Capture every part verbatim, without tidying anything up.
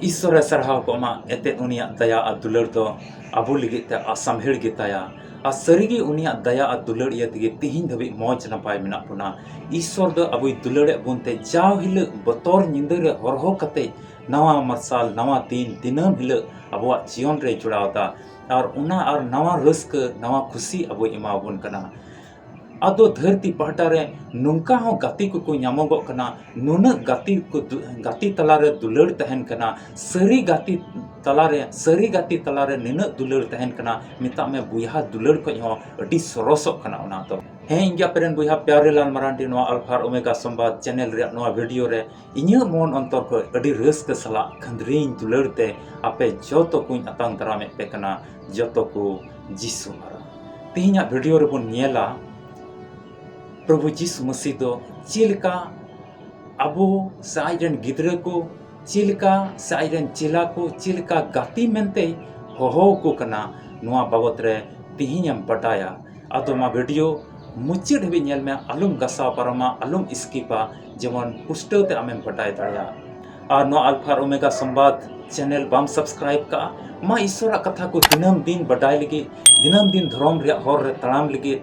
ᱤᱥᱥᱚᱨᱮ ᱥᱟᱨᱦᱟᱣ ᱠᱚᱜ ᱢᱟ, ᱮᱱᱛᱮᱫ ᱩᱱᱤᱭᱟᱜ ᱫᱟᱭᱟ ᱟᱨ ᱫᱩᱞᱟᱹᱲ ᱫᱚ ᱟᱵᱚ ᱞᱟᱹᱜᱤᱫ ᱛᱮ ᱟᱥᱟᱢᱵᱷᱮᱲ ᱜᱮᱛᱟᱭᱟ᱾ ᱟᱨ ᱥᱟᱹᱨᱤᱜᱮ ᱩᱱᱤᱭᱟᱜ ᱫᱟᱭᱟ ᱟᱨ ᱫᱩᱞᱟᱹᱲ ᱤᱭᱟᱹ ᱛᱮᱜᱮ ᱛᱤᱦᱤᱧ ᱫᱷᱟᱹᱵᱤᱡ ᱢᱚᱡᱽ ᱱᱟᱯᱟᱭ ᱢᱮᱱᱟᱜ ᱵᱚᱱᱟ᱾ ᱤᱥᱥᱚᱨ ᱫᱚ ᱟᱵᱚᱭ ᱫᱩᱞᱟᱹᱲᱮᱫ ᱵᱚᱱ ᱛᱮ ᱡᱟᱣ ᱦᱤᱞᱳᱜ ᱵᱚᱛᱚᱨ ᱧᱤᱫᱟᱹ ᱨᱮ ᱦᱚᱨᱦᱚ ᱠᱟᱛᱮ ᱱᱟᱣᱟ ᱢᱟᱨᱥᱟᱞ, ᱱᱟᱣᱟ ᱫᱤᱱ, ᱫᱤᱱᱟᱹᱢ ᱦᱤᱞᱳᱜ ᱟᱵᱚᱣᱟᱜ ᱡᱤᱭᱚᱱ ᱨᱮᱭ ᱡᱚᱲᱟᱣ ᱮᱫᱟ᱾ ᱟᱨ ᱚᱱᱟ ᱟᱨ ᱱᱟᱣᱟ ᱨᱟᱹᱥᱠᱟᱹ, ᱱᱟᱣᱟ ᱠᱷᱩᱥᱤ ᱟᱵᱚᱭ ᱮᱢᱟᱵᱚᱱ ᱠᱟᱱᱟ᱾ ᱟᱫᱚ ᱫᱷᱟᱹᱨᱛᱤ ᱯᱟᱦᱴᱟ ᱨᱮ ᱱᱚᱝᱠᱟ ᱦᱚᱸ ᱜᱟᱛᱮ ᱠᱚᱠᱚ ᱧᱟᱢᱚᱜᱚᱜ ᱠᱟᱱᱟ, ᱱᱩᱱᱟᱹᱜ ᱜᱟᱛᱮ ᱠᱚ ᱫᱩ-, ᱜᱟᱛᱮ ᱛᱟᱞᱟᱨᱮ ᱫᱩᱞᱟᱹᱲ ᱛᱟᱦᱮᱱ ᱠᱟᱱᱟ, ᱥᱟᱹᱨᱤ ᱜᱟᱛᱮ ᱛᱟᱞᱟᱨᱮ, ᱥᱟᱹᱨᱤ ᱜᱟᱛᱮ ᱛᱟᱞᱟᱨᱮ ᱱᱤᱱᱟᱹᱜ ᱫᱩᱞᱟᱹᱲ ᱛᱟᱦᱮᱱ ᱠᱟᱱᱟ, ᱢᱮᱛᱟᱜ ᱢᱮ ᱵᱚᱭᱦᱟ ᱫᱩᱞᱟᱹᱲ ᱠᱷᱚᱡ ᱦᱚᱸ ᱟᱹᱰᱤ ᱥᱚᱨᱚᱥᱚᱜ ᱠᱟᱱᱟ ᱚᱱᱟ ᱫᱚ᱾ ᱦᱮᱸ, ᱤᱧ ᱜᱮ ᱟᱯᱮ ᱨᱮᱱ ᱵᱚᱭᱦᱟ ᱯᱭᱟᱨᱮ ᱞᱟᱞ ᱢᱟᱨᱟᱱᱰᱤ ᱱᱚᱣᱟ ᱟᱞᱯᱷᱟ ᱟᱨ ᱳᱢᱮᱜᱟ ᱥᱚᱢᱵᱟᱫ ᱪᱮᱱᱮᱞ ᱨᱮᱭᱟᱜ ᱱᱚᱣᱟ ᱵᱷᱤᱰᱤᱭᱳ ᱨᱮ ᱤᱧᱟᱹᱜ ᱢᱚᱱ ᱚᱱᱛᱚᱨ ᱠᱷᱚᱱ ᱟᱹᱰᱤ ᱨᱟᱹᱥᱠᱟᱹ ᱥᱟᱞᱟᱜ ᱠᱷᱟᱹᱱᱫᱽᱨᱤᱧ ᱫᱩᱞᱟᱹᱲ ᱛᱮ ᱟᱯᱮ ᱡᱚᱛᱚ ᱠᱚᱧ ᱟᱛᱟᱝ ᱫᱟᱨᱟᱢᱮᱫ ᱯᱮ ᱠᱟᱱᱟ, ᱡᱚᱛᱚ ᱠᱚ ᱡᱤᱥᱩ ᱢᱟᱨᱟᱝ᱾ ᱛᱮᱦᱮᱧᱟᱜ ᱵᱷᱤᱰᱤᱭᱳ ᱨᱮᱵᱚᱱ ᱧᱮᱞᱟ ᱯᱨᱚᱵᱷᱩ ᱡᱤᱥᱩ ᱢᱟᱹᱥᱤ ᱫᱚ ᱪᱮᱫ ᱞᱮᱠᱟ ᱟᱵᱚ ᱥᱮ ᱟᱡ ᱨᱮᱱ ᱜᱤᱫᱽᱨᱟᱹ ᱠᱚ ᱪᱮᱫ ᱞᱮᱠᱟ ᱥᱮ ᱟᱡ ᱨᱮᱱ ᱪᱮᱞᱟ ᱠᱚ ᱪᱮᱫ ᱞᱮᱠᱟ ᱜᱟᱛᱮ ᱢᱮᱱᱛᱮᱭ ᱦᱚᱦᱚ ᱟᱠᱚ ᱠᱟᱱᱟ, ᱱᱚᱣᱟ ᱵᱟᱵᱚᱛ ᱨᱮ ᱛᱮᱦᱮᱧ ᱮᱢ ᱵᱟᱰᱟᱭᱟ᱾ ᱟᱫᱚ ᱢᱟ ᱵᱷᱤᱰᱤᱭᱳ ᱢᱩᱪᱟᱹᱫ ᱦᱟᱹᱵᱤᱡ ᱧᱮᱞ ᱢᱮ, ᱟᱞᱚᱢ ᱜᱟᱥᱟᱣ ᱯᱟᱨᱚᱢᱟ, ᱟᱞᱚᱢ ᱥᱠᱤᱯᱟ, ᱡᱮᱢᱚᱱ ᱯᱩᱥᱴᱟᱹᱣ ᱛᱮ ᱟᱢᱮᱢ ᱵᱟᱰᱟᱭ ᱫᱟᱲᱮᱭᱟᱜ᱾ ᱟᱨ ᱱᱚᱣᱟ ᱟᱞᱯᱷᱟ ᱟᱨ ᱳᱢᱮᱜᱟ ᱥᱚᱢᱵᱟᱫ ᱪᱮᱱᱮᱞ ᱵᱟᱢ ᱥᱟᱵᱥᱠᱨᱟᱭᱤᱵ ᱠᱟᱜᱼᱟ? ᱢᱟ ᱤᱥᱥᱚᱨᱟᱜ ᱠᱟᱛᱷᱟ ᱠᱚ ᱫᱤᱱᱟᱹᱢ ᱫᱤᱱ ᱵᱟᱰᱟᱭ ᱞᱟᱹᱜᱤᱫ, ᱫᱤᱱᱟᱹᱢ ᱫᱤᱱ ᱫᱷᱚᱨᱚᱢ ᱨᱮᱭᱟᱜ ᱦᱚᱨ ᱨᱮ ᱛᱟᱲᱟᱢ ᱞᱟᱹᱜᱤᱫ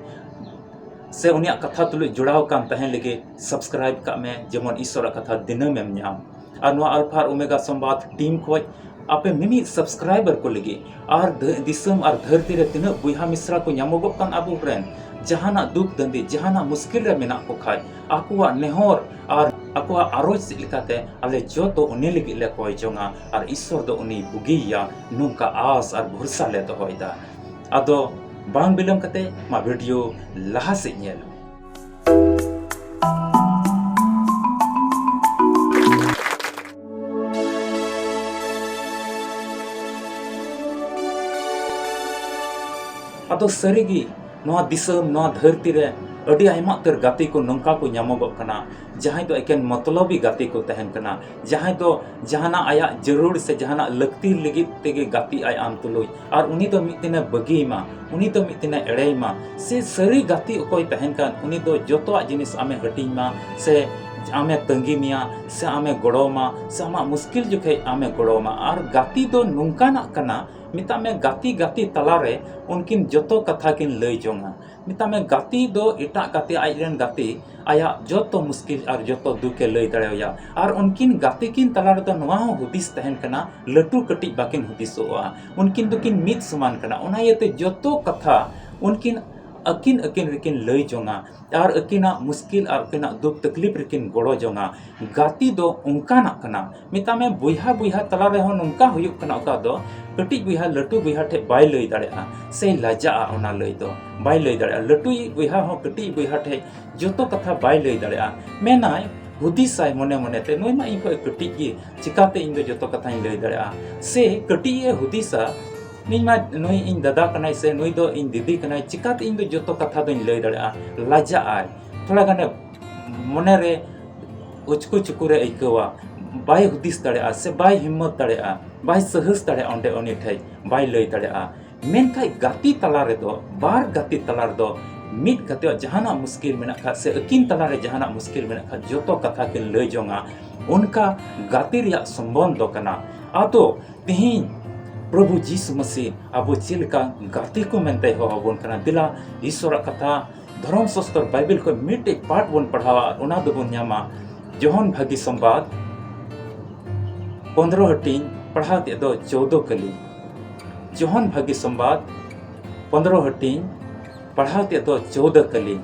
ᱥᱮ ᱩᱱᱤᱭᱟᱜ ᱠᱟᱛᱷᱟ ᱛᱩᱞᱩᱡ ᱡᱚᱲᱟᱣ ᱠᱟᱱ ᱛᱟᱦᱮᱱ ᱞᱟᱹᱜᱤᱫ ᱥᱟᱵᱥᱠᱨᱟᱭᱤᱵ ᱠᱟᱜ ᱢᱮ, ᱡᱮᱢᱚᱱ ᱤᱥᱥᱚᱨᱟᱜ ᱠᱟᱛᱷᱟ ᱫᱤᱱᱟᱹᱢ ᱮᱢ ᱧᱟᱢ᱾ ᱟᱨ ᱱᱚᱣᱟ ᱟᱞᱯᱷᱟ ᱟᱨ ᱳᱢᱮᱜᱟ ᱥᱚᱢᱵᱟᱫ ᱴᱤᱢ ᱠᱷᱚᱡ ᱟᱯᱮ ᱢᱤᱢᱤᱫ ᱥᱟᱵᱥᱠᱨᱟᱭᱵᱟᱨ ᱠᱚ ᱞᱟᱹᱜᱤᱫ ᱟᱨ ᱫᱷᱟᱹ-, ᱫᱤᱥᱚᱢ ᱟᱨ ᱫᱷᱟᱹᱨᱛᱤ ᱨᱮ ᱛᱤᱱᱟᱹᱜ ᱵᱚᱭᱦᱟ ᱢᱤᱥᱨᱟ ᱠᱚ ᱧᱟᱢᱚᱜᱚᱜ ᱠᱟᱱ ᱟᱵᱚ ᱨᱮᱱ, ᱡᱟᱦᱟᱱᱟᱜ ᱫᱩᱠ ᱫᱟᱹᱱᱫᱤ, ᱡᱟᱦᱟᱱᱟᱜ ᱢᱩᱥᱠᱤᱞ ᱨᱮ ᱢᱮᱱᱟᱜ ᱠᱚ ᱠᱷᱟᱡ, ᱟᱠᱚᱣᱟᱜ ᱱᱮᱦᱚᱨ ᱟᱨ ᱟᱠᱚᱣᱟᱜ ᱟᱨᱚᱡᱽ ᱪᱮᱫ ᱞᱮᱠᱟᱛᱮ ᱟᱞᱮ ᱡᱚᱛᱚ ᱩᱱᱤ ᱞᱟᱹᱜᱤᱫ ᱞᱮ ᱠᱚᱭ ᱡᱚᱝᱟ ᱟᱨ ᱤᱥᱥᱚᱨ ᱫᱚ ᱩᱱᱤᱭ ᱵᱩᱜᱤᱭᱮᱭᱟ, ᱱᱚᱝᱠᱟ ᱟᱥ ᱟᱨ ᱵᱷᱚᱨᱥᱟ ᱞᱮ ᱫᱚᱦᱚᱭᱮᱫᱟ᱾ ᱟᱫᱚ ᱵᱟᱝ ᱵᱤᱞᱚᱢ ᱠᱟᱛᱮ ᱢᱟ ᱵᱷᱤᱰᱤᱭᱳ ᱞᱟᱦᱟ ᱥᱮᱫ ᱧᱮᱞ᱾ ᱟᱫᱚ ᱥᱟᱹᱨᱤᱜᱮ ᱱᱚᱣᱟ ᱫᱤᱥᱚᱢ, ᱱᱚᱣᱟ ᱫᱷᱟᱹᱨᱛᱤ ᱨᱮ ᱟᱹᱰᱤ ᱟᱭᱢᱟ ᱩᱛᱟᱹᱨ ᱜᱟᱛᱮ ᱠᱚ ᱱᱚᱝᱠᱟ ᱠᱚ ᱧᱟᱢᱚᱜᱚᱜ ᱠᱟᱱᱟ, ᱡᱟᱦᱟᱸᱭ ᱫᱚ ᱮᱠᱮᱱ ᱢᱚᱛᱞᱚᱵᱤ ᱜᱟᱛᱮ ᱠᱚ ᱛᱟᱦᱮᱱ ᱠᱟᱱᱟ, ᱡᱟᱦᱟᱸᱭ ᱫᱚ ᱡᱟᱦᱟᱱᱟᱜ ᱟᱭᱟᱜ ᱡᱟᱹᱨᱩᱲ ᱥᱮ ᱡᱟᱦᱟᱱᱟᱜ ᱞᱟᱹᱠᱛᱤ ᱞᱟᱹᱜᱤᱫ ᱛᱮᱜᱮ ᱜᱟᱛᱮᱜ ᱟᱭ ᱟᱢ ᱛᱩᱞᱩᱡ, ᱟᱨ ᱩᱱᱤ ᱫᱚ ᱢᱤᱫ ᱫᱤᱱᱮ ᱵᱟᱹᱜᱤᱭᱟᱢᱟ, ᱩᱱᱤ ᱫᱚ ᱢᱤᱫ ᱫᱤᱱᱮ ᱮᱲᱮᱭᱟᱢᱟ᱾ ᱥᱮ ᱥᱟᱹᱨᱤ ᱜᱟᱛᱮ ᱚᱠᱚᱭ ᱛᱟᱦᱮᱱ ᱠᱟᱱ, ᱩᱱᱤ ᱫᱚ ᱡᱚᱛᱚᱣᱟᱜ ᱡᱤᱱᱤᱥ ᱟᱢᱮ ᱦᱟᱹᱴᱤᱧ ᱢᱟ, ᱥᱮ ᱟᱢᱮ ᱛᱟᱺᱜᱤ ᱢᱮᱭᱟ, ᱥᱮ ᱟᱢᱮ ᱜᱚᱲᱚ ᱟᱢᱟ, ᱥᱮ ᱟᱢᱟᱜ ᱢᱩᱥᱠᱤᱞ ᱡᱚᱠᱷᱮᱡ ᱟᱢᱮ ᱜᱚᱲᱚ ᱟᱢᱟ᱾ ᱟᱨ ᱜᱟᱛᱮ ᱫᱚ ᱱᱚᱝᱠᱟᱱᱟᱜ ᱠᱟᱱᱟ, ᱢᱮᱛᱟᱜ ᱢᱮ, ᱜᱟᱛᱮ ᱜᱟᱛᱮ ᱛᱟᱞᱟᱨᱮ ᱩᱱᱠᱤᱱ ᱡᱚᱛᱚ ᱠᱟᱛᱷᱟ ᱠᱤᱱ ᱞᱟᱹᱭ ᱡᱚᱝᱟ᱾ ᱢᱮᱛᱟᱜ ᱢᱮ, ᱜᱟᱛᱮ ᱫᱚ ᱮᱴᱟᱜ ᱜᱟᱛᱮ, ᱟᱡ ᱨᱮᱱ ᱜᱟᱛᱮ, ᱟᱭᱟᱜ ᱡᱚᱛᱚ ᱢᱩᱥᱠᱤᱞ ᱟᱨ ᱡᱚᱛᱚ ᱫᱩᱠᱮ ᱞᱟᱹᱭ ᱫᱟᱲᱮᱣᱟᱭᱟ᱾ ᱟᱨ ᱩᱱᱠᱤᱱ ᱜᱟᱛᱮ ᱠᱤᱱ ᱛᱟᱞᱟ ᱨᱮᱫᱚ ᱱᱚᱣᱟ ᱦᱚᱸ ᱦᱩᱫᱤᱥ ᱛᱟᱦᱮᱱ ᱠᱟᱱᱟ, ᱞᱟᱹᱴᱩ ᱠᱟᱹᱴᱤᱡ ᱵᱟᱹᱠᱤᱱ ᱦᱩᱫᱤᱥᱚᱜᱼᱟ, ᱩᱱᱠᱤᱱ ᱫᱚᱠᱤᱱ ᱢᱤᱫ ᱥᱚᱢᱟᱱ ᱠᱟᱱᱟ᱾ ᱚᱱᱟ ᱤᱭᱟᱹᱛᱮ ᱡᱚᱛᱚ ᱠᱟᱛᱷᱟ ᱩᱱᱠᱤᱱ ᱟᱹᱠᱤᱱ ᱟᱹᱠᱤᱱ ᱨᱮᱠᱤᱱ ᱞᱟᱹᱭ ᱡᱚᱝᱟ᱾ ᱟᱨ ᱟᱹᱠᱤᱱᱟᱜ ᱢᱩᱥᱠᱤᱞ ᱟᱨ ᱟᱹᱠᱤᱱᱟᱜ ᱫᱩᱠ ᱛᱟᱠᱞᱤᱯ ᱨᱮᱠᱤᱱ ᱜᱚᱲᱚ ᱡᱚᱝᱟ᱾ ᱜᱟᱛᱮ ᱫᱚ ᱚᱱᱠᱟᱱᱟᱜ ᱠᱟᱱᱟ, ᱢᱮᱛᱟᱜ ᱢᱮ, ᱵᱚᱭᱦᱟ ᱵᱚᱭᱦᱟ ᱛᱟᱞᱟ ᱨᱮᱦᱚᱸ ᱱᱚᱝᱠᱟ ᱦᱩᱭᱩᱜ ᱠᱟᱱᱟ, ᱚᱠᱟ ᱫᱚ ᱠᱟᱹᱴᱤᱡ ᱵᱚᱭᱦᱟ ᱞᱟᱹᱴᱩ ᱵᱚᱭᱦᱟ ᱴᱷᱮᱡ ᱵᱟᱭ ᱞᱟᱹᱭ ᱫᱟᱲᱮᱭᱟᱜᱼᱟ, ᱥᱮᱭ ᱞᱟᱡᱟᱜᱼᱟ, ᱚᱱᱟ ᱞᱟᱹᱭ ᱫᱚ ᱵᱟᱭ ᱞᱟᱹᱭ ᱫᱟᱲᱮᱭᱟᱜᱼᱟ᱾ ᱞᱟᱹᱴᱩᱭᱤᱡ ᱵᱚᱭᱦᱟ ᱦᱚᱸ ᱠᱟᱹᱴᱤᱡ ᱵᱚᱭᱦᱟ ᱴᱷᱮᱡ ᱡᱚᱛᱚ ᱠᱟᱛᱷᱟ ᱵᱟᱭ ᱞᱟᱹᱭ ᱫᱟᱲᱮᱭᱟᱜᱼᱟ᱾ ᱢᱮᱱᱟᱭ, ᱦᱩᱫᱤᱥᱟᱭ ᱢᱚᱱᱮ ᱢᱚᱱᱮᱛᱮ, "ᱱᱩᱭ ᱢᱟ ᱤᱧ ᱠᱷᱚᱡ ᱠᱟᱹᱴᱤᱡ ᱜᱮ, ᱪᱤᱠᱟᱛᱮ ᱤᱧ ᱫᱚ ᱡᱚᱛᱚ ᱠᱟᱛᱷᱟᱧ ᱞᱟᱹᱭ ᱫᱟᱲᱮᱭᱟᱜᱼᱟ?" ᱥᱮ ᱠᱟᱹᱴᱤᱡ ᱮ ᱦᱩᱫᱤᱥᱟ, "ᱤᱧ ᱢᱟ, ᱱᱩᱭ ᱤᱧ ᱫᱟᱫᱟ ᱠᱟᱱᱟᱭ ᱥᱮ ᱱᱩᱭ ᱫᱚ ᱤᱧ ᱫᱤᱫᱤ ᱠᱟᱱᱟᱭ, ᱪᱤᱠᱟᱛᱮ ᱤᱧ ᱫᱚ ᱡᱚᱛᱚ ᱠᱟᱛᱷᱟ ᱫᱚᱧ ᱞᱟᱹᱭ ᱫᱟᱲᱮᱭᱟᱜᱼᱟ?" ᱞᱟᱡᱟᱜ ᱟᱭ, ᱛᱷᱚᱲᱟ ᱜᱟᱱᱮ ᱢᱚᱱᱮᱨᱮ ᱩᱪᱠᱩ ᱪᱩᱠᱩ ᱨᱮ ᱟᱹᱭᱠᱟᱹᱣᱟ, ᱵᱟᱭ ᱦᱩᱫᱤᱥ ᱫᱟᱲᱮᱭᱟᱜᱼᱟ ᱥᱮ ᱵᱟᱭ ᱦᱤᱢᱢᱚᱛ ᱫᱟᱲᱮᱭᱟᱜᱼᱟ, ᱵᱟᱭ ᱥᱟᱦᱚᱥ ᱫᱟᱲᱮᱭᱟᱜᱼᱟ, ᱚᱸᱰᱮ ᱩᱱᱤ ᱴᱷᱮᱡ ᱵᱟᱭ ᱞᱟᱹᱭ ᱫᱟᱲᱮᱭᱟᱜᱼᱟ᱾ ᱢᱮᱱᱠᱷᱟᱡ ᱜᱟᱛᱮ ᱛᱟᱞᱟ ᱨᱮᱫᱚ, ᱵᱟᱨ ᱜᱟᱛᱮ ᱛᱟᱞᱟ ᱨᱮᱫᱚ, ᱢᱤᱫ ᱜᱟᱛᱮᱣᱟᱜ ᱡᱟᱦᱟᱱᱟᱜ ᱢᱩᱥᱠᱤᱞ ᱢᱮᱱᱟᱜ ᱠᱷᱟᱡ ᱥᱮ ᱟᱹᱠᱤᱱ ᱛᱟᱞᱟ ᱨᱮ ᱡᱟᱦᱟᱱᱟᱜ ᱢᱩᱥᱠᱤᱞ ᱢᱮᱱᱟᱜ ᱠᱷᱟᱡ, ᱡᱚᱛᱚ ᱠᱟᱛᱷᱟ ᱠᱤᱱ ᱞᱟᱹᱭ ᱡᱚᱝᱟ᱾ ᱚᱱᱠᱟ ᱜᱟᱛᱮ ᱨᱮᱭᱟᱜ ᱥᱚᱢᱵᱚᱱᱫᱷ ᱫᱚ ᱠᱟᱱᱟ᱾ ᱟᱫᱚ ᱛᱮᱦᱮᱧ ᱯᱨᱚᱵᱷᱩ ᱡᱤᱥᱩ ᱢᱟᱹᱥᱤ ᱟᱵᱚ ᱪᱮᱫ ᱞᱮᱠᱟ ᱜᱟᱛᱮ ᱠᱚ ᱢᱮᱱᱛᱮᱭ ᱦᱚᱦᱚ ᱟᱵᱚᱱ ᱠᱟᱱᱟ? ᱫᱮᱞᱟ ᱤᱥᱚᱨᱟᱜ ᱠᱟᱛᱷᱟ ᱫᱷᱚᱨᱚᱢ ᱥᱟᱥᱛᱚᱨ ᱵᱟᱭᱵᱮᱞ ᱠᱷᱚᱱ ᱢᱤᱫᱴᱮᱡ ᱯᱟᱴ ᱵᱚᱱ ᱯᱟᱲᱦᱟᱣᱟ, ᱚᱱᱟ ᱫᱚᱵᱚᱱ ᱧᱟᱢᱟ ᱡᱚᱦᱚᱱ ᱵᱷᱟᱹᱜᱤ ᱥᱚᱢᱵᱟᱫ ᱯᱚᱱᱫᱽᱨᱚ ᱦᱟᱹᱴᱤᱧ, ᱯᱟᱲᱦᱟᱣ ᱛᱮᱫ ᱫᱚ ᱪᱳᱫᱚ ᱠᱟᱹᱞᱤ᱾ ᱡᱚᱦᱚᱱ ᱵᱷᱟᱹᱜᱤ ᱥᱚᱢᱵᱟᱫ ᱯᱚᱱᱫᱽᱨᱚ ᱦᱟᱹᱴᱤᱧ, ᱯᱟᱲᱦᱟᱣ ᱛᱮᱫ ᱫᱚ ᱪᱳᱫᱚ ᱠᱟᱹᱞᱤ᱾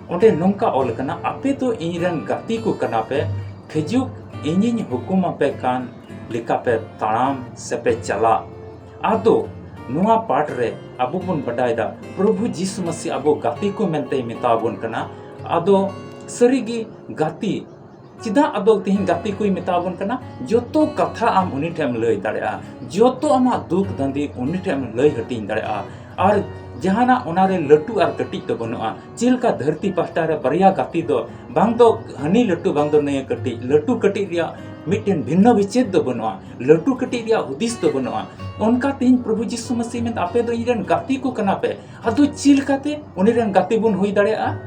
ᱚᱸᱰᱮ ᱱᱚᱝᱠᱟ ᱚᱞ ᱠᱟᱱᱟ, "ᱟᱯᱮ ᱫᱚ ᱤᱧ ᱨᱮᱱ ᱜᱟᱛᱮ ᱠᱚ ᱠᱟᱱᱟ ᱯᱮ, ᱠᱷᱤᱡᱩᱜ ᱤᱧᱤᱧ ᱦᱩᱠᱩᱢ ᱟᱯᱮ ᱠᱟᱱ ᱞᱮᱠᱟ ᱯᱮ ᱛᱟᱲᱟᱢ ᱥᱮ ᱯᱮ ᱪᱟᱞᱟᱜ᱾" ᱟᱫᱚ ᱱᱚᱣᱟ ᱯᱟᱴ ᱨᱮ ᱟᱵᱚ ᱵᱚᱱ ᱵᱟᱰᱟᱭ ᱫᱟ, ᱯᱨᱚᱵᱷᱩ ᱡᱤᱥᱩ ᱢᱟᱥᱤ ᱟᱵᱚ ᱜᱟᱛᱮ ᱠᱚ ᱢᱮᱱᱛᱮᱭ ᱢᱮᱛᱟ ᱵᱚᱱ ᱠᱟᱱᱟ᱾ ᱟᱫᱚ ᱥᱟᱹᱨᱤᱜᱮ ᱜᱟᱛᱮ, ᱪᱮᱫᱟᱜ ᱟᱫᱚ ᱛᱮᱦᱮᱧ ᱜᱟᱛᱮ ᱠᱚᱭ ᱢᱮᱛᱟ ᱵᱚᱱ ᱠᱟᱱᱟ? ᱡᱚᱛᱚ ᱠᱟᱛᱷᱟ ᱟᱢ ᱩᱱᱤ ᱴᱷᱮᱱ ᱮᱢ ᱞᱟᱹᱭ ᱫᱟᱲᱮᱭᱟᱜᱼᱟ, ᱡᱚᱛᱚ ᱟᱢᱟᱜ ᱫᱩᱠ ᱫᱟᱸᱫᱤ ᱩᱱᱤ ᱴᱷᱮᱱ ᱮᱢ ᱞᱟᱹᱭ ᱦᱟᱹᱴᱤᱧ ᱫᱟᱲᱮᱭᱟᱜᱼᱟ᱾ ᱟᱨ ᱡᱟᱦᱟᱱᱟᱜ ᱚᱱᱟᱨᱮ ᱞᱟᱹᱴᱩ ᱟᱨ ᱠᱟᱹᱴᱤᱡ ᱫᱚ ᱵᱟᱹᱱᱩᱜᱼᱟ᱾ ᱪᱮᱫ ᱞᱮᱠᱟ ᱫᱷᱟᱹᱨᱛᱤ ᱯᱟᱦᱴᱟ ᱨᱮ ᱵᱟᱨᱭᱟ ᱜᱟᱛᱮ ᱫᱚ, ᱵᱟᱝ ᱫᱚ ᱦᱟᱹᱱᱤ ᱞᱟᱹᱴᱩ, ᱵᱟᱝ ᱫᱚ ᱱᱟᱹᱭ ᱠᱟᱹᱴᱤᱡ, ᱞᱟᱹᱴᱩ ᱠᱟᱹᱴᱤᱡ ᱨᱮᱭᱟᱜ ᱢᱤᱫᱴᱮᱱ ᱵᱷᱤᱱᱱᱚ ᱵᱤᱪᱷᱮᱫ ᱫᱚ ᱵᱟᱹᱱᱩᱜᱼᱟ, ᱞᱟᱹᱴᱩ ᱠᱟᱹᱴᱤᱡ ᱨᱮᱭᱟᱜ ᱦᱩᱫᱤᱥ ᱫᱚ ᱵᱟᱹᱱᱩᱜᱼᱟ᱾ ᱚᱱᱠᱟ ᱛᱮᱦᱮᱧ ᱯᱨᱚᱵᱷᱩ ᱡᱤᱥᱩ ᱢᱟᱹᱥᱤ ᱢᱮᱱᱫᱟ, "ᱟᱯᱮ ᱫᱚ ᱤᱧ ᱨᱮᱱ ᱜᱟᱛᱮ ᱠᱚ ᱠᱟᱱᱟ ᱯᱮ᱾" ᱟᱫᱚ ᱪᱮᱫ ᱞᱮᱠᱟᱛᱮ ᱩᱱᱤ ᱨᱮᱱ ᱜᱟᱛᱮ ᱵᱚᱱ ᱦᱩᱭ ᱫᱟᱲᱮᱭᱟᱜᱼᱟ?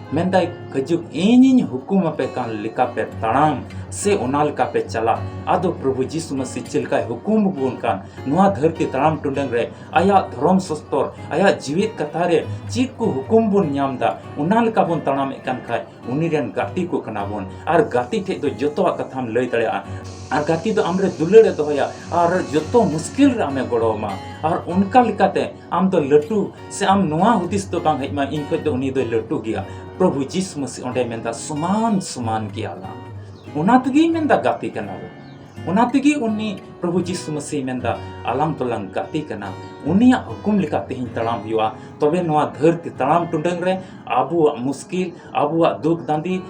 ᱢᱮᱱᱫᱟᱭ, ᱠᱟᱹᱡᱩᱜ ᱤᱧᱤᱧ ᱦᱩᱠᱩᱢ ᱟᱯᱮ ᱠᱟᱱ ᱞᱮᱠᱟᱯᱮ ᱛᱟᱲᱟᱢ, ᱥᱮ ᱚᱱᱟ ᱞᱮᱠᱟᱯᱮ ᱪᱟᱞᱟᱜ᱾ ᱟᱫᱚ ᱯᱨᱚᱵᱷᱩ ᱡᱤᱥᱩ ᱢᱟᱹᱥᱤ ᱪᱮᱫ ᱞᱮᱠᱟᱭ ᱦᱩᱠᱩᱢ ᱟᱵᱚᱱ ᱠᱟᱱ, ᱱᱚᱣᱟ ᱫᱷᱟᱹᱨᱛᱤ ᱛᱟᱲᱟᱢ ᱴᱩᱰᱟᱹᱝ ᱨᱮ ᱟᱭᱟᱜ ᱫᱷᱚᱨᱚᱢ ᱥᱚᱥᱛᱚᱨ, ᱟᱭᱟᱜ ᱡᱤᱣᱤᱫ ᱠᱟᱛᱷᱟ ᱨᱮ ᱪᱮᱫ ᱠᱚ ᱦᱩᱠᱩᱢ ᱵᱚᱱ ᱧᱟᱢ ᱮᱫᱟ, ᱚᱱᱟ ᱞᱮᱠᱟ ᱵᱚᱱ ᱛᱟᱲᱟᱢᱮᱫ ᱠᱟᱱ ᱠᱷᱟᱡ, ᱩᱱᱤ ᱨᱮᱱ ᱜᱟᱛᱮ ᱠᱚ ᱠᱟᱱᱟ ᱵᱚᱱ᱾ ᱟᱨ ᱜᱟᱛᱮ ᱴᱷᱮᱡ ᱫᱚ ᱡᱚᱛᱚᱣᱟᱜ ᱠᱟᱛᱷᱟᱢ ᱞᱟᱹᱭ ᱫᱟᱲᱮᱭᱟᱜᱼᱟ᱾ ᱟᱨ ᱜᱟᱛᱮ ᱫᱚ ᱟᱢᱨᱮ ᱫᱩᱞᱟᱹᱲ ᱮ ᱫᱚᱦᱚᱭᱟ ᱟᱨ ᱡᱚᱛᱚ ᱢᱩᱥᱠᱤᱞ ᱨᱮ ᱟᱢᱮ ᱜᱚᱲᱚ ᱟᱢᱟ᱾ ᱟᱨ ᱚᱱᱠᱟ ᱞᱮᱠᱟᱛᱮ ᱟᱢ ᱫᱚ ᱞᱟᱹᱴᱩ, ᱥᱮ ᱟᱢ ᱱᱚᱣᱟ ᱦᱩᱫᱤᱥ ᱫᱚ ᱵᱟᱝ ᱦᱮᱡ ᱟᱢᱟ, ᱤᱧ ᱠᱷᱚᱡ ᱫᱚ ᱩᱱᱤ ᱫᱚᱭ ᱞᱟᱹᱴᱩ ᱜᱮᱭᱟ᱾ ᱯᱨᱚᱵᱷᱩ ᱡᱤᱥᱩ ᱢᱟᱹᱥᱤ ᱚᱸᱰᱮ ᱢᱮᱱᱫᱟ, ᱥᱚᱢᱟᱱ ᱥᱚᱢᱟᱱ ᱜᱮᱭᱟᱞᱟᱝ᱾ ᱚᱱᱟ ᱛᱮᱜᱮᱭ ᱢᱮᱱᱫᱟ ᱜᱟᱛᱮ ᱠᱟᱱᱟ ᱵᱚᱱ᱾ ᱚᱱᱟ ᱛᱮᱜᱮ ᱩᱱᱤ ᱯᱨᱚᱵᱷᱩ ᱡᱤᱥᱩ ᱢᱟᱹᱥᱤ ᱢᱮᱱᱫᱟ, ᱟᱞᱟᱝ ᱫᱚᱞᱟᱝ ᱜᱟᱛᱮ ᱠᱟᱱᱟ᱾ ᱩᱱᱤᱭᱟᱜ ᱦᱩᱠᱩᱢ ᱞᱮᱠᱟ ᱛᱮᱦᱮᱧ ᱛᱟᱲᱟᱢ ᱦᱩᱭᱩᱜᱼᱟ, ᱛᱚᱵᱮ ᱱᱚᱣᱟ ᱫᱷᱟᱹᱨᱛᱤ ᱛᱟᱲᱟᱢ ᱴᱩᱰᱟᱹᱝ ᱨᱮ ᱟᱵᱚᱣᱟᱜ ᱢᱩᱥᱠᱤᱞ, ᱟᱵᱚᱣᱟᱜ ᱫᱩᱠ ᱫᱟᱸᱫᱤ,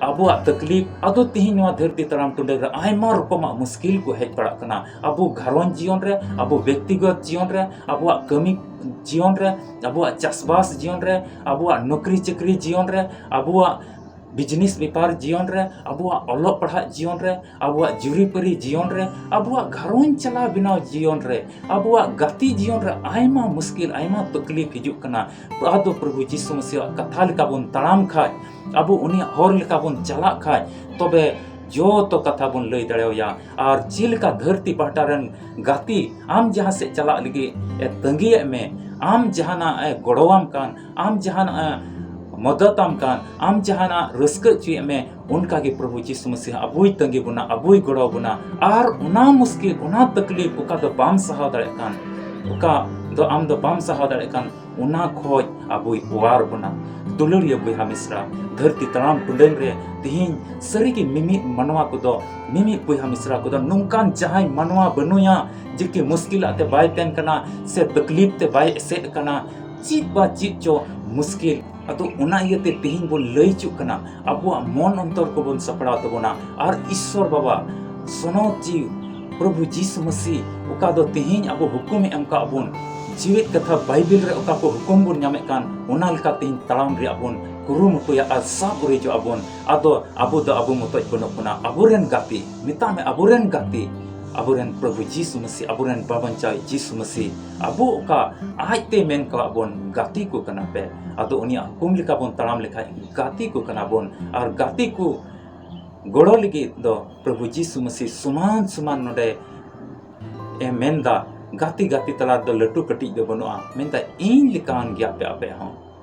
ᱟᱵᱚᱣᱟᱜ ᱛᱟᱠᱞᱤᱯ, ᱟᱫᱚ ᱛᱮᱦᱮᱧ ᱱᱚᱣᱟ ᱫᱷᱟᱹᱨᱛᱤ ᱛᱟᱲᱟᱢ ᱴᱩᱰᱟᱹᱝ ᱨᱮ ᱟᱭᱢᱟ ᱨᱚᱠᱚᱢᱟᱜ ᱢᱩᱥᱠᱤᱞ ᱠᱚ ᱦᱮᱡ ᱯᱟᱲᱟᱜ ᱠᱟᱱᱟ᱾ ᱟᱵᱚ ᱜᱷᱟᱨᱚᱸᱡᱽ ᱡᱤᱭᱚᱱ ᱨᱮ, ᱟᱵᱚ ᱵᱮᱠᱛᱤᱜᱚᱛ ᱡᱤᱭᱚᱱ ᱨᱮ, ᱟᱵᱚᱣᱟᱜ ᱠᱟᱹᱢᱤ ᱡᱤᱭᱚᱱ ᱨᱮ, ᱟᱵᱚᱣᱟᱜ ᱪᱟᱥᱵᱟᱥ ᱡᱤᱭᱚᱱ ᱨᱮ, ᱟᱵᱚᱣᱟᱜ ᱱᱚᱠᱨᱤ ᱪᱟᱹᱠᱨᱤ ᱡᱤᱭᱚᱱ ᱨᱮ, ᱟᱵᱚᱣᱟᱜ ᱵᱤᱡᱽᱱᱮᱥ ᱵᱮᱯᱟᱨ ᱡᱤᱭᱚᱱ ᱨᱮ, ᱟᱵᱚᱣᱟᱜ ᱚᱞᱚᱜ ᱯᱟᱲᱦᱟᱜ ᱡᱤᱭᱚᱱ ᱨᱮ, ᱟᱵᱚᱣᱟᱜ ᱡᱩᱨᱤᱯᱟᱹᱨᱤ ᱡᱤᱭᱚᱱ ᱨᱮ, ᱟᱵᱚᱣᱟᱜ ᱜᱷᱟᱨᱚᱸᱡᱽ ᱪᱟᱞᱟᱣ ᱵᱮᱱᱟᱣ ᱡᱤᱭᱚᱱ ᱨᱮ, ᱟᱵᱚᱣᱟᱜ ᱜᱟᱛᱮ ᱡᱤᱭᱚᱱ ᱨᱮ ᱟᱭᱢᱟ ᱢᱩᱥᱠᱤᱞ, ᱟᱭᱢᱟ ᱛᱟᱠᱞᱤᱯ ᱦᱤᱡᱩᱜ ᱠᱟᱱᱟ᱾ ᱟᱫᱚ ᱯᱨᱚᱵᱷᱩ ᱡᱤᱥᱩ ᱢᱟᱹᱥᱤᱭᱟᱜ ᱠᱟᱛᱷᱟ ᱞᱮᱠᱟ ᱵᱚᱱ ᱛᱟᱲᱟᱢ ᱠᱷᱟᱡ, ᱟᱵᱚ ᱩᱱᱤᱭᱟᱜ ᱦᱚᱨ ᱞᱮᱠᱟ ᱵᱚᱱ ᱪᱟᱞᱟᱜ ᱠᱷᱟᱡ, ᱛᱚᱵᱮ ᱡᱚᱛᱚ ᱠᱟᱛᱷᱟ ᱵᱚᱱ ᱞᱟᱹᱭ ᱫᱟᱲᱮᱣᱟᱭᱟ᱾ ᱟᱨ ᱪᱮᱫ ᱞᱮᱠᱟ ᱫᱷᱟᱹᱨᱛᱤ ᱯᱟᱦᱴᱟ ᱨᱮᱱ ᱜᱟᱛᱮ ᱟᱢ ᱡᱟᱦᱟᱸ ᱥᱮᱫ ᱪᱟᱞᱟᱜ ᱞᱟᱹᱜᱤᱫ ᱮ ᱛᱟᱺᱜᱤᱭᱮᱫ ᱢᱮ, ᱟᱢ ᱡᱟᱦᱟᱱᱟᱜ ᱮ ᱜᱚᱲᱚᱣᱟᱢ ᱠᱟᱱ, ᱟᱢ ᱡᱟᱦᱟᱱᱟᱜ ᱮ ᱢᱚᱫᱚᱫᱟᱢ ᱠᱟᱱ, ᱟᱢ ᱡᱟᱦᱟᱱᱟᱜ ᱨᱟᱹᱥᱠᱟᱹ ᱦᱚᱪᱚᱭᱮᱫ ᱢᱮ, ᱚᱱᱠᱟ ᱜᱮ ᱯᱨᱚᱵᱷᱩ ᱡᱤᱥᱩ ᱢᱟᱹᱥᱤᱦ ᱟᱵᱚᱭ ᱛᱟᱺᱜᱤ ᱵᱚᱱᱟ, ᱟᱵᱚᱭ ᱜᱚᱲᱚ ᱵᱚᱱᱟ᱾ ᱟᱨ ᱚᱱᱟ ᱢᱩᱥᱠᱤᱞ, ᱚᱱᱟ ᱛᱟᱠᱞᱤᱯ, ᱚᱠᱟ ᱫᱚ ᱵᱟᱢ ᱥᱟᱦᱟᱣ ᱫᱟᱲᱮᱭᱟᱜ ᱠᱟᱱ, ᱚᱠᱟ ᱫᱚ ᱟᱢ ᱫᱚ ᱵᱟᱢ ᱥᱟᱦᱟᱣ ᱫᱟᱲᱮᱭᱟᱜ ᱠᱟᱱ, ᱚᱱᱟ ᱠᱷᱚᱡ ᱟᱵᱚᱭ ᱚᱣᱟᱨ ᱵᱚᱱᱟ᱾ ᱫᱩᱞᱟᱹᱲᱤᱭᱟᱹ ᱵᱚᱭᱦᱟ ᱢᱤᱥᱨᱟ, ᱫᱷᱟᱹᱨᱛᱤ ᱛᱟᱲᱟᱢ ᱴᱩᱰᱟᱹᱝ ᱨᱮ ᱛᱤᱦᱤᱧ ᱥᱟᱹᱨᱤᱜᱮ ᱢᱤᱢᱤᱫ ᱢᱟᱱᱣᱟ ᱠᱚᱫᱚ, ᱢᱤᱢᱤᱫ ᱵᱚᱭᱦᱟ ᱢᱤᱥᱨᱟ ᱠᱚᱫᱚ ᱱᱚᱝᱠᱟᱱ ᱡᱟᱦᱟᱸᱭ ᱢᱟᱱᱣᱟ ᱵᱟᱹᱱᱩᱭᱟ ᱡᱮ ᱠᱤ ᱢᱩᱥᱠᱤᱞᱟᱜ ᱛᱮ ᱵᱟᱭ ᱛᱮᱱ ᱠᱟᱱᱟ ᱥᱮ ᱛᱟᱠᱞᱤᱯ ᱛᱮ ᱵᱟᱭ ᱮᱥᱮᱫ ᱠᱟᱱᱟ, ᱪᱮᱫ ᱵᱟ ᱪᱮᱫ ᱪᱚ ᱢᱩᱥᱠᱤᱞ᱾ ᱟᱫᱚ ᱚᱱᱟ ᱤᱭᱟᱹᱛᱮ ᱛᱤᱦᱤᱧ ᱵᱚᱱ ᱞᱟᱹᱭ ᱦᱚᱪᱚᱜ ᱠᱟᱱᱟ, ᱟᱵᱚᱣᱟᱜ ᱢᱚᱱ ᱚᱱᱛᱚᱨ ᱠᱚᱵᱚᱱ ᱥᱟᱯᱲᱟᱣ ᱛᱟᱵᱚᱱᱟ᱾ ᱟᱨ ᱤᱥᱥᱚᱨ ᱵᱟᱵᱟ, ᱥᱚᱱᱚᱛ ᱡᱤᱣᱤ ᱯᱨᱚᱵᱷᱩ ᱡᱤᱥᱩ ᱢᱟᱹᱥᱤ ᱚᱠᱟ ᱫᱚ ᱛᱤᱦᱤᱧ ᱟᱵᱚ ᱦᱩᱠᱩᱢᱮ ᱮᱢ ᱠᱟᱜ ᱵᱚᱱ, ᱡᱤᱣᱮᱫ ᱠᱟᱛᱷᱟ ᱵᱟᱭᱵᱮᱞ ᱨᱮ ᱚᱠᱟ ᱠᱚ ᱦᱩᱠᱩᱢ ᱵᱚᱱ ᱧᱟᱢᱮᱫ ᱠᱟᱱ, ᱚᱱᱟ ᱞᱮᱠᱟ ᱛᱤᱦᱤᱧ ᱛᱟᱲᱟᱢ ᱨᱮᱭᱟᱜ ᱵᱚᱱ ᱠᱩᱨᱩᱢᱩᱴᱩᱭᱟ ᱟᱨ ᱥᱟᱵ ᱩᱨᱤᱡᱚᱜ ᱟᱵᱚᱱ᱾ ᱟᱫᱚ ᱟᱵᱚ ᱫᱚ ᱟᱵᱚ ᱢᱚᱛᱚᱡ ᱵᱟᱹᱱᱩᱜ ᱵᱚᱱᱟ, ᱟᱵᱚᱨᱮᱱ ᱜᱟᱛᱮ, ᱢᱮᱛᱟᱜ ᱢᱮ ᱟᱵᱚᱨᱮᱱ ᱜᱟᱛᱮ, ᱟᱵᱚᱨᱮᱱ ᱯᱨᱚᱵᱷᱩ ᱡᱤᱥᱩ ᱢᱟᱹᱥᱤ, ᱟᱵᱚᱨᱮᱱ ᱵᱟᱧᱪᱟᱣᱤᱡ ᱡᱤᱥᱩ ᱢᱟᱹᱥᱤ, ᱟᱵᱚ ᱚᱠᱟ ᱟᱡᱛᱮ ᱢᱮᱱ ᱠᱟᱣᱟᱫ ᱵᱚᱱ, "ᱜᱟᱛᱮ ᱠᱚ ᱠᱟᱱᱟ ᱯᱮ", ᱟᱫᱚ ᱩᱱᱤᱭᱟᱜ ᱦᱩᱠᱩᱢ ᱞᱮᱠᱟ ᱵᱚᱱ ᱛᱟᱲᱟᱢ ᱞᱮᱠᱷᱟᱡ ᱜᱟᱛᱮ ᱠᱚ ᱠᱟᱱᱟ ᱵᱚᱱ᱾ ᱟᱨ ᱜᱟᱛᱮ ᱠᱚ ᱜᱚᱲᱚ ᱞᱟᱹᱜᱤᱫ ᱫᱚ ᱯᱨᱚᱵᱷᱩ ᱡᱤᱥᱩ ᱢᱟᱹᱥᱤ ᱥᱚᱢᱟᱱ ᱥᱚᱢᱟᱱ ᱱᱚᱰᱮ ᱮ ᱢᱮᱱᱫᱟ, ᱜᱟᱛᱮ ᱜᱟᱛᱮ ᱛᱟᱞᱟ ᱨᱮᱫᱚ ᱞᱟᱹᱴᱩ ᱠᱟᱹᱴᱤᱡ ᱫᱚ ᱵᱟᱹᱱᱩᱜᱼᱟ᱾ ᱢᱮᱱᱫᱟ, "ᱤᱧ ᱞᱮᱠᱟᱱ ᱜᱮᱭᱟ ᱯᱮ ᱟᱯᱮ ᱦᱚᱸ᱾"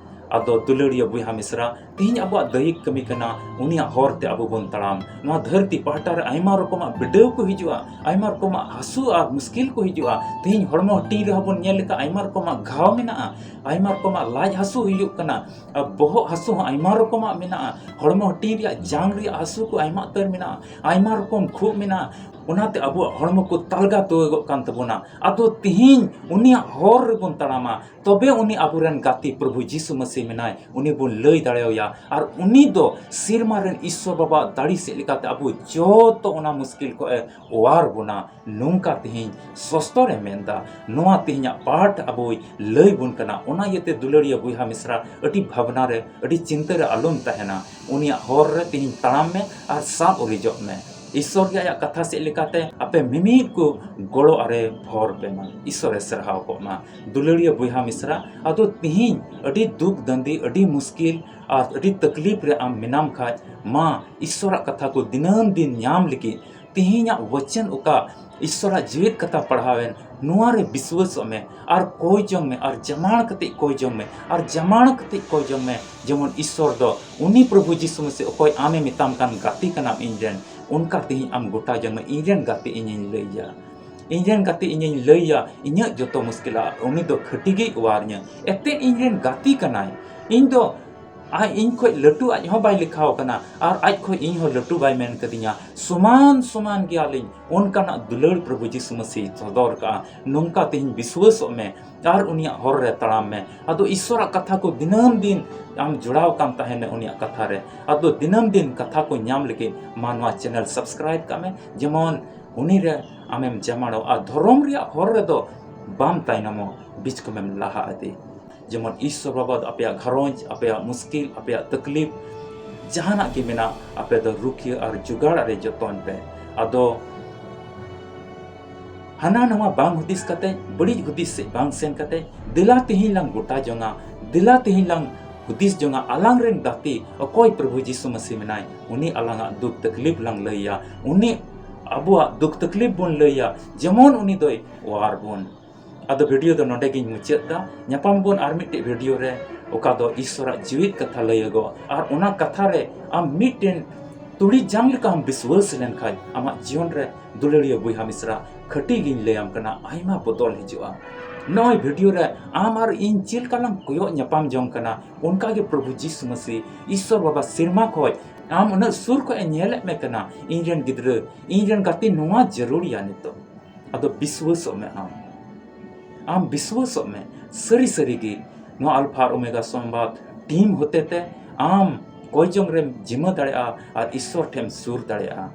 ᱟᱫᱚ ᱫᱩᱞᱟᱹᱲᱤᱭᱟᱹ ᱵᱚᱭᱦᱟ ᱢᱤᱥᱨᱟ, ᱛᱮᱦᱮᱧ ᱟᱵᱚᱣᱟᱜ ᱫᱟᱹᱭᱤᱠ ᱠᱟᱹᱢᱤ ᱠᱟᱱᱟ, ᱩᱱᱤᱭᱟᱜ ᱦᱚᱨ ᱛᱮ ᱟᱵᱚ ᱵᱚᱱ ᱛᱟᱲᱟᱢ᱾ ᱱᱚᱣᱟ ᱫᱷᱟᱹᱨᱛᱤ ᱯᱟᱦᱴᱟ ᱨᱮ ᱟᱭᱢᱟ ᱨᱚᱠᱚᱢᱟᱜ ᱵᱤᱰᱟᱹᱣ ᱠᱚ ᱦᱤᱡᱩᱜᱼᱟ, ᱟᱭᱢᱟ ᱨᱚᱠᱚᱢᱟᱜ ᱦᱟᱹᱥᱩ ᱟᱨ ᱢᱩᱥᱠᱤᱞ ᱠᱚ ᱦᱤᱡᱩᱜᱼᱟ᱾ ᱛᱮᱦᱮᱧ ᱦᱚᱲᱢᱚ ᱦᱟᱹᱴᱤᱧ ᱨᱮᱦᱚᱸ ᱵᱚᱱ ᱧᱮᱞ ᱞᱮᱠᱷᱟᱱ ᱟᱭᱢᱟ ᱨᱚᱠᱚᱢᱟᱜ ᱜᱷᱟᱣ ᱢᱮᱱᱟᱜᱼᱟ, ᱟᱭᱢᱟ ᱨᱚᱠᱚᱢᱟᱜ ᱞᱟᱡ ᱦᱟᱹᱥᱩ ᱦᱩᱭᱩᱜ ᱠᱟᱱᱟ, ᱟᱨ ᱵᱚᱦᱚᱜ ᱦᱟᱹᱥᱩ ᱦᱚᱸ ᱟᱭᱢᱟ ᱨᱚᱠᱚᱢᱟᱜ ᱢᱮᱱᱟᱜᱼᱟ, ᱦᱚᱲᱢᱚ ᱦᱟᱹᱴᱤᱧ ᱨᱮᱭᱟᱜ ᱡᱟᱝ ᱨᱮᱭᱟᱜ ᱦᱟᱹᱥᱩ ᱠᱚ ᱟᱭᱢᱟ ᱩᱛᱟᱹᱨ ᱢᱮᱱᱟᱜᱼᱟ, ᱟᱭᱢᱟ ᱨᱚᱠᱚᱢ ᱠᱷᱩᱜ ᱢᱮᱱᱟᱜᱼᱟ᱾ ᱚᱱᱟᱛᱮ ᱟᱵᱚᱣᱟᱜ ᱦᱚᱲᱢᱚ ᱠᱚ ᱛᱟᱞᱜᱟ ᱛᱩᱣᱟᱹᱜᱚᱜ ᱠᱟᱱ ᱛᱟᱵᱚᱱᱟ᱾ ᱟᱫᱚ ᱛᱤᱦᱤᱧ ᱩᱱᱤᱭᱟᱜ ᱦᱚᱨ ᱨᱮᱵᱚᱱ ᱛᱟᱲᱟᱢᱟ, ᱛᱚᱵᱮ ᱩᱱᱤ ᱟᱵᱚᱨᱮᱱ ᱜᱟᱛᱮ ᱯᱨᱚᱵᱷᱩ ᱡᱤᱥᱩ ᱢᱟᱹᱥᱤ ᱢᱮᱱᱟᱭ, ᱩᱱᱤ ᱵᱚᱱ ᱞᱟᱹᱭ ᱫᱟᱲᱮᱣᱟᱭᱟ᱾ ᱟᱨ ᱩᱱᱤ ᱫᱚ ᱥᱮᱨᱢᱟ ᱨᱮᱱ ᱤᱥᱥᱚᱨ ᱵᱟᱵᱟᱣᱟᱜ ᱫᱟᱲᱮ ᱥᱮᱫ ᱞᱮᱠᱟᱛᱮ ᱟᱵᱚ ᱡᱚᱛᱚ ᱚᱱᱟ ᱢᱩᱥᱠᱤᱞ ᱠᱷᱚᱱ ᱮ ᱚᱣᱟᱨ ᱵᱚᱱᱟ᱾ ᱱᱚᱝᱠᱟ ᱛᱮᱦᱮᱧ ᱥᱚᱥᱛᱚᱨ ᱮ ᱢᱮᱱᱫᱟ᱾ ᱱᱚᱣᱟ ᱛᱮᱦᱮᱧᱟᱜ ᱯᱟᱴ ᱟᱵᱚᱭ ᱞᱟᱹᱭ ᱵᱚᱱ ᱠᱟᱱᱟ᱾ ᱚᱱᱟ ᱤᱭᱟᱹᱛᱮ ᱫᱩᱞᱟᱹᱲᱤᱭᱟᱹ ᱵᱚᱭᱦᱟ ᱢᱤᱥᱨᱟ, ᱟᱹᱰᱤ ᱵᱷᱟᱵᱽᱱᱟ ᱨᱮ, ᱟᱹᱰᱤ ᱪᱤᱱᱛᱟᱹ ᱨᱮ ᱟᱞᱚᱢ ᱛᱟᱦᱮᱱᱟ᱾ ᱩᱱᱤᱭᱟᱜ ᱦᱚᱨ ᱨᱮ ᱛᱮᱦᱮᱧ ᱛᱟᱲᱟᱢ ᱢᱮ ᱟᱨ ᱥᱟᱵ ᱩᱨᱤᱡᱚᱜ ᱢᱮ᱾ ᱤᱥᱥᱚᱨ ᱜᱮ ᱟᱭᱟᱜ ᱠᱟᱛᱷᱟ ᱥᱮᱫ ᱞᱮᱠᱟᱛᱮ ᱟᱯᱮ ᱢᱤᱢᱤᱫ ᱠᱚ ᱜᱚᱲᱚ ᱟᱨᱮ ᱵᱷᱚᱨ ᱯᱮ ᱢᱟ᱾ ᱤᱥᱥᱚᱨ ᱮ ᱥᱟᱨᱦᱟᱣ ᱠᱚᱜ ᱢᱟ᱾ ᱫᱩᱞᱟᱹᱲᱤᱭᱟᱹ ᱵᱚᱭᱦᱟ ᱢᱤᱥᱨᱟ, ᱟᱫᱚ ᱛᱤᱦᱤᱧ ᱟᱹᱰᱤ ᱫᱩᱠ ᱫᱟᱹᱱᱫᱤ, ᱟᱹᱰᱤ ᱢᱩᱥᱠᱤᱞ ᱟᱨ ᱟᱹᱰᱤ ᱛᱟᱠᱞᱤᱯ ᱨᱮ ᱟᱢ ᱢᱮᱱᱟᱢ ᱠᱷᱟᱡ, ᱢᱟ ᱤᱥᱥᱚᱨᱟᱜ ᱠᱟᱛᱷᱟ ᱠᱚ ᱫᱤᱱᱟᱹᱢ ᱫᱤᱱ ᱧᱟᱢ ᱞᱟᱹᱜᱤᱫ ᱛᱤᱦᱤᱧᱟᱜ ᱵᱚᱪᱚᱱ ᱚᱠᱟ ᱤᱥᱥᱚᱨᱟᱜ ᱡᱤᱣᱮᱫ ᱠᱟᱛᱷᱟ ᱯᱟᱲᱦᱟᱣᱮᱱ, ᱱᱚᱣᱟ ᱨᱮ ᱵᱤᱥᱣᱟᱹᱥᱚᱜ ᱢᱮ ᱟᱨ ᱠᱚᱭ ᱡᱚᱝ ᱢᱮ ᱟᱨ ᱡᱟᱢᱟᱲ ᱠᱟᱛᱮ ᱠᱚᱭ ᱡᱚᱝ ᱢᱮ ᱟᱨ ᱡᱟᱢᱟᱲ ᱠᱟᱛᱮ ᱠᱚᱭ ᱡᱚᱝ ᱢᱮ᱾ ᱡᱮᱢᱚᱱ ᱤᱥᱥᱚᱨ ᱫᱚ ᱩᱱᱤ ᱯᱨᱚᱵᱷᱩ ᱡᱤᱥᱩ ᱢᱟᱹᱥᱤ ᱚᱠᱚᱭ ᱟᱢᱮ ᱢᱮᱛᱟᱢ ᱠᱟᱱ ᱜᱟᱛᱮ ᱠᱟᱱᱟᱢ ᱤᱧ ᱨᱮᱱ, ᱚᱱᱠᱟ ᱛᱮᱦᱮᱧ ᱟᱢ ᱜᱚᱴᱟ ᱡᱚᱝ ᱢᱮ, "ᱤᱧ ᱨᱮᱱ ᱜᱟᱛᱮ ᱤᱧᱤᱧ ᱞᱟᱹᱭᱟ, ᱤᱧ ᱨᱮᱱ ᱜᱟᱛᱮ ᱤᱧᱤᱧ ᱞᱟᱹᱭᱟ ᱤᱧᱟᱹᱜ ᱡᱚᱛᱚ ᱢᱩᱥᱠᱤᱞᱟ, ᱩᱱᱤ ᱫᱚ ᱠᱷᱟᱹᱴᱤ ᱜᱮᱭ ᱚᱣᱟᱨ ᱤᱧᱟᱹ, ᱮᱱᱛᱮᱫ ᱤᱧ ᱨᱮᱱ ᱜᱟᱛᱮ ᱠᱟᱱᱟᱭ, ᱤᱧ ᱫᱚ ᱟᱡ ᱤᱧ ᱠᱷᱚᱡ ᱞᱟᱹᱴᱩ ᱟᱡ ᱦᱚᱸ ᱵᱟᱭ ᱞᱮᱠᱷᱟᱣ ᱠᱟᱱᱟ ᱟᱨ ᱟᱡ ᱠᱷᱚᱡ ᱤᱧ ᱦᱚᱸ ᱞᱟᱹᱴᱩ ᱵᱟᱭ ᱢᱮᱱ ᱠᱟᱫᱤᱧᱟ, ᱥᱚᱢᱟᱱ ᱥᱚᱢᱟᱱ ᱜᱮᱭᱟᱞᱤᱧ᱾" ᱚᱱᱠᱟᱱᱟᱜ ᱫᱩᱞᱟᱹᱲ ᱯᱨᱚᱵᱷᱩ ᱡᱤᱥᱩ ᱢᱟᱹᱥᱤ ᱥᱚᱫᱚᱨ ᱠᱟᱜᱼᱟ᱾ ᱱᱚᱝᱠᱟ ᱛᱮᱦᱮᱧ ᱵᱤᱥᱣᱟᱹᱥᱚᱜ ᱢᱮ ᱟᱨ ᱩᱱᱤᱭᱟᱜ ᱦᱚᱨ ᱨᱮ ᱛᱟᱲᱟᱢ ᱢᱮ᱾ ᱟᱫᱚ ᱤᱥᱥᱚᱨᱟᱜ ᱠᱟᱛᱷᱟ ᱠᱚ ᱫᱤᱱᱟᱹᱢ ᱫᱤᱱ ᱟᱢ ᱡᱚᱲᱟᱣ ᱠᱟᱱ ᱛᱟᱦᱮᱱ ᱢᱮ ᱩᱱᱤᱭᱟᱜ ᱠᱟᱛᱷᱟ ᱨᱮ᱾ ᱟᱫᱚ ᱫᱤᱱᱟᱹᱢ ᱫᱤᱱ ᱠᱟᱛᱷᱟ ᱠᱚ ᱧᱟᱢ ᱞᱟᱹᱜᱤᱫ ᱢᱟ ᱱᱚᱣᱟ channel subscribe ᱠᱟᱜ ᱢᱮ, ᱡᱮᱢᱚᱱ ᱩᱱᱤ ᱨᱮ ᱟᱢᱮᱢ ᱡᱟᱢᱟᱲᱚᱜᱼᱟ᱾ ᱫᱷᱚᱨᱚᱢ ᱨᱮᱭᱟᱜ ᱦᱚᱨ ᱨᱮᱫᱚ ᱵᱟᱢ ᱛᱟᱭᱱᱚᱢᱚᱜ, ᱵᱤᱪᱠᱚᱢᱮᱢ ᱞᱟᱦᱟ ᱤᱫᱤ᱾ ᱡᱮᱢᱚᱱ ᱤᱥᱥᱚᱨ ᱵᱟᱵᱟ ᱫᱚ ᱟᱯᱮᱭᱟᱜ ᱜᱷᱟᱨᱚᱸᱡᱽ, ᱟᱯᱮᱭᱟᱜ ᱢᱩᱥᱠᱤᱞ, ᱟᱯᱮᱭᱟᱜ ᱛᱟᱠᱞᱤᱯ, ᱡᱟᱦᱟᱱᱟᱜ ᱜᱮ ᱢᱮᱱᱟᱜ, ᱟᱯᱮ ᱫᱚ ᱨᱩᱠᱷᱤᱭᱟᱹ ᱟᱨ ᱡᱚᱜᱟᱲ ᱨᱮ ᱡᱚᱛᱚᱱ ᱯᱮ᱾ ᱟᱫᱚ ᱦᱟᱱᱟ ᱱᱟᱣᱟ ᱵᱟᱝ ᱦᱩᱫᱤᱥ ᱠᱟᱛᱮ, ᱵᱟᱹᱲᱤᱡ ᱦᱩᱫᱤᱥ ᱥᱮᱫ ᱵᱟᱝ ᱥᱮᱱ ᱠᱟᱛᱮ, ᱫᱮᱞᱟ ᱛᱮᱦᱮᱧ ᱞᱟᱝ ᱜᱚᱴᱟ ᱡᱚᱝᱟ, ᱫᱮᱞᱟ ᱛᱮᱦᱮᱧ ᱞᱟᱝ ᱦᱩᱫᱤᱥ ᱡᱚᱝᱟ, ᱟᱞᱟᱝ ᱨᱮᱱ ᱜᱟᱛᱮ ᱚᱠᱚᱭ ᱯᱨᱚᱵᱷᱩ ᱡᱤᱥᱩ ᱢᱟᱹᱥᱤ ᱢᱮᱱᱟᱭ, ᱩᱱᱤ ᱟᱞᱟᱝᱟᱜ ᱫᱩᱠ ᱛᱟᱠᱞᱤᱯ ᱞᱟᱝ ᱞᱟᱹᱭᱟ, ᱩᱱᱤ ᱟᱵᱚᱣᱟᱜ ᱫᱩᱠ ᱛᱟᱠᱞᱤᱯ ᱵᱚᱱ ᱞᱟᱹᱭᱟ, ᱡᱮᱢᱚᱱ ᱩᱱᱤ ᱫᱚᱭ ᱚᱣᱟᱨ ᱵᱚᱱ᱾ ᱟᱫᱚ ᱵᱷᱤᱰᱤᱭᱳ ᱫᱚ ᱱᱚᱰᱮ ᱜᱤᱧ ᱢᱩᱪᱟᱹᱫ ᱫᱟ᱾ ᱧᱟᱯᱟᱢ ᱵᱚᱱ ᱟᱨ ᱢᱤᱫᱴᱮᱡ ᱵᱷᱤᱰᱤᱭᱳ ᱨᱮ, ᱚᱠᱟ ᱫᱚ ᱤᱥᱥᱚᱨᱟᱜ ᱡᱤᱣᱤᱫ ᱠᱟᱛᱷᱟ ᱞᱟᱹᱭᱟᱹᱜᱚᱜ, ᱟᱨ ᱚᱱᱟ ᱠᱟᱛᱷᱟ ᱨᱮ ᱟᱢ ᱢᱤᱫᱴᱮᱱ ᱛᱩᱲᱤ ᱡᱟᱝ ᱞᱮᱠᱟᱢ ᱵᱤᱥᱣᱟᱹᱥ ᱞᱮᱱᱠᱷᱟᱡ, ᱟᱢᱟᱜ ᱡᱤᱭᱚᱱ ᱨᱮ ᱫᱩᱞᱟᱹᱲᱤᱭᱟᱹ ᱵᱚᱭᱦᱟ ᱢᱤᱥᱨᱟ ᱠᱷᱟᱹᱴᱤ ᱜᱤᱧ ᱞᱟᱹᱭᱟᱢ ᱠᱟᱱᱟ, ᱟᱭᱢᱟ ᱵᱚᱫᱚᱞ ᱦᱤᱡᱩᱜᱼᱟ᱾ ᱱᱚᱜᱼᱚᱭ ᱵᱷᱤᱰᱤᱭᱳ ᱨᱮ ᱟᱢ ᱟᱨ ᱤᱧ ᱪᱮᱫ ᱞᱮᱠᱟ ᱞᱟᱝ ᱠᱚᱭᱚᱜ ᱧᱟᱯᱟᱢ ᱡᱚᱝ ᱠᱟᱱᱟ, ᱚᱱᱠᱟ ᱜᱮ ᱯᱨᱚᱵᱷᱩ ᱡᱤᱥᱩ ᱢᱟᱹᱥᱤ, ᱤᱥᱥᱚᱨ ᱵᱟᱵᱟ ᱥᱮᱨᱢᱟ ᱠᱷᱚᱡ ᱟᱢ ᱩᱱᱟᱹᱜ ᱥᱩᱨ ᱠᱷᱚᱡ ᱮ ᱧᱮᱞᱮᱫ ᱢᱮ ᱠᱟᱱᱟ, ᱤᱧ ᱨᱮᱱ ᱜᱤᱫᱽᱨᱟᱹ, ᱤᱧ ᱨᱮᱱ ᱜᱟᱛᱮ, ᱱᱚᱣᱟ ᱡᱟᱹᱨᱩᱲᱤᱭᱟ ᱱᱤᱛᱚᱜ᱾ ᱟᱫᱚ ᱵᱤᱥᱣᱟᱹᱥᱚᱜ ᱢᱮ ᱟᱢ᱾ ᱟᱢ ᱵᱤᱥᱣᱟᱹᱥᱚᱜ ᱢᱮ, ᱥᱟᱹᱨᱤ ᱥᱟᱹᱨᱤ ᱜᱮ ᱱᱚᱣᱟ ᱟᱞᱯᱷᱟ ᱟᱨ ᱳᱢᱮᱜᱟ ᱥᱚᱢᱵᱟᱫ ᱴᱤᱢ ᱦᱚᱛᱮᱛᱮ ᱟᱢ ᱠᱚᱭ ᱡᱚᱝ ᱨᱮᱢ ᱡᱤᱢᱟᱹ ᱫᱟᱲᱮᱭᱟᱜᱼᱟ ᱟᱨ ᱤᱥᱥᱚᱨ ᱴᱷᱮᱱ ᱥᱩᱨ ᱫᱟᱲᱮᱭᱟᱜᱼᱟ᱾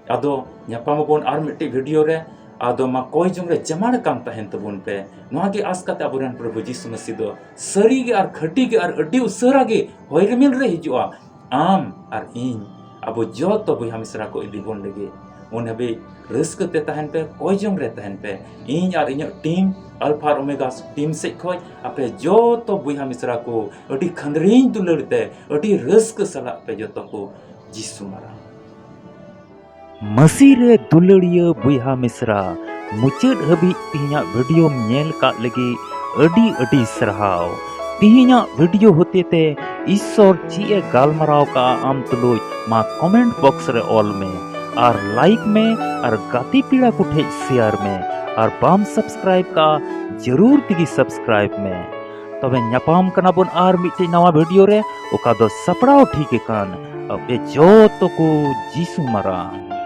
ᱟᱫᱚ ᱧᱟᱯᱟᱢ ᱟᱵᱚᱱ ᱟᱨ ᱢᱤᱫᱴᱤᱡ ᱵᱷᱤᱰᱤᱭᱳ ᱨᱮ᱾ ᱟᱫᱚ ᱢᱟ ᱠᱚᱭ ᱡᱚᱝ ᱨᱮ ᱡᱟᱢᱟᱲ ᱟᱠᱟᱱ ᱛᱟᱦᱮᱱ ᱛᱟᱵᱚᱱ ᱯᱮ᱾ ᱱᱚᱣᱟ ᱜᱮ ᱟᱥ ᱠᱟᱛᱮ ᱟᱵᱚᱨᱮᱱ ᱯᱨᱚᱵᱷᱩ ᱡᱤᱥᱩ ᱢᱟᱹᱥᱤ ᱫᱚ ᱥᱟᱹᱨᱤ ᱜᱮ ᱟᱨ ᱠᱷᱟᱹᱴᱤ ᱜᱮ ᱟᱨ ᱟᱹᱰᱤ ᱩᱥᱟᱹᱨᱟ ᱜᱮ ᱦᱚᱭ ᱨᱤᱢᱤᱞ ᱨᱮ ᱦᱤᱡᱩᱜᱼᱟ᱾ ᱟᱢ ᱟᱨ ᱤᱧ ᱟᱵᱚ ᱡᱚᱛᱚ ᱵᱚᱭᱦᱟ ᱢᱤᱥᱨᱟ ᱠᱚ ᱤᱫᱤ ᱵᱚᱱ ᱞᱟᱹᱜᱤᱫ᱾ ᱩᱱ ᱦᱟᱹᱵᱤᱡ ᱨᱟᱹᱥᱠᱟᱹ ᱛᱮ ᱛᱟᱦᱮᱱ ᱯᱮ, ᱠᱚᱭ ᱡᱚᱝ ᱨᱮ ᱛᱟᱦᱮᱱ ᱯᱮ᱾ ᱤᱧ ᱟᱨ ᱤᱧᱟᱹᱜ ᱴᱤᱢ, ᱟᱞᱯᱷᱟ ᱟᱨ ᱳᱢᱮᱜᱟ ᱴᱤᱢ ᱥᱮᱫ ᱠᱷᱚᱡ ᱟᱯᱮ ᱡᱚᱛᱚ ᱵᱚᱭᱦᱟ ᱢᱤᱥᱨᱟ ᱠᱚ ᱟᱹᱰᱤ ᱠᱷᱟᱹᱱᱫᱽᱨᱤᱧ ᱫᱩᱞᱟᱹᱲ ᱛᱮ, ᱟᱹᱰᱤ ᱨᱟᱹᱥᱠᱟᱹ ᱥᱟᱞᱟᱜ ᱯᱮ ᱡᱚᱛᱚ ᱠᱚ ᱡᱤᱥᱩ ᱢᱟᱨᱟᱝ᱾ ᱢᱟᱹᱥᱤ ᱨᱮ ᱫᱩᱞᱟᱹᱲᱤᱭᱟᱹ ᱵᱚᱭᱦᱟ ᱢᱤᱥᱨᱟ, ᱢᱩᱪᱟᱹᱫ ᱦᱟᱹᱵᱤᱡ ᱛᱮᱦᱮᱧᱟᱜ ᱵᱷᱤᱰᱤᱭᱳᱢ ᱧᱮᱞ ᱠᱟᱜ ᱞᱟᱹᱜᱤᱫ ᱟᱹᱰᱤ ᱟᱹᱰᱤ ᱥᱟᱨᱦᱟᱣ᱾ ᱛᱮᱦᱮᱧᱟᱜ ᱵᱷᱤᱰᱤᱭᱳ ᱦᱚᱛᱮᱛᱮ ᱤᱥᱥᱚᱨ ᱪᱮᱫ ᱮ ᱜᱟᱞᱢᱟᱨᱟᱣ ᱠᱟᱜᱼᱟ ᱟᱢ ᱛᱩᱞᱩᱡ, ᱢᱟ ᱠᱚᱢᱮᱱᱴ ᱵᱚᱠᱥ ᱨᱮ ᱚᱞ ᱢᱮ ᱟᱨ ᱞᱟᱭᱤᱠ ᱢᱮ ᱟᱨ ᱜᱟᱛᱮ ᱯᱮᱲᱟ ᱠᱚ ᱴᱷᱮᱡ ᱥᱮᱭᱟᱨ ᱢᱮ ᱟᱨ ᱵᱟᱢ ᱥᱟᱵᱥᱠᱨᱟᱭᱤᱵ ᱠᱟᱜᱼᱟ, ᱡᱟᱹᱨᱩᱲ ᱛᱮᱜᱮ ᱥᱟᱵᱥᱠᱨᱟᱭᱤᱵ ᱢᱮ᱾ ᱛᱚᱵᱮ ᱧᱟᱯᱟᱢ ᱠᱟᱱᱟ ᱵᱚᱱ ᱟᱨ ᱢᱤᱫᱴᱮᱡ ᱱᱟᱣᱟ ᱵᱷᱤᱰᱤᱭᱳ ᱨᱮ, ᱚᱠᱟ ᱫᱚ ᱥᱟᱯᱲᱟᱣ ᱴᱷᱤᱠ ᱟᱠᱟᱱ ᱟᱯᱮ ᱡᱚᱛᱚ ᱠᱚ ᱡᱤᱥᱩ ᱢᱟᱨᱟᱝ᱾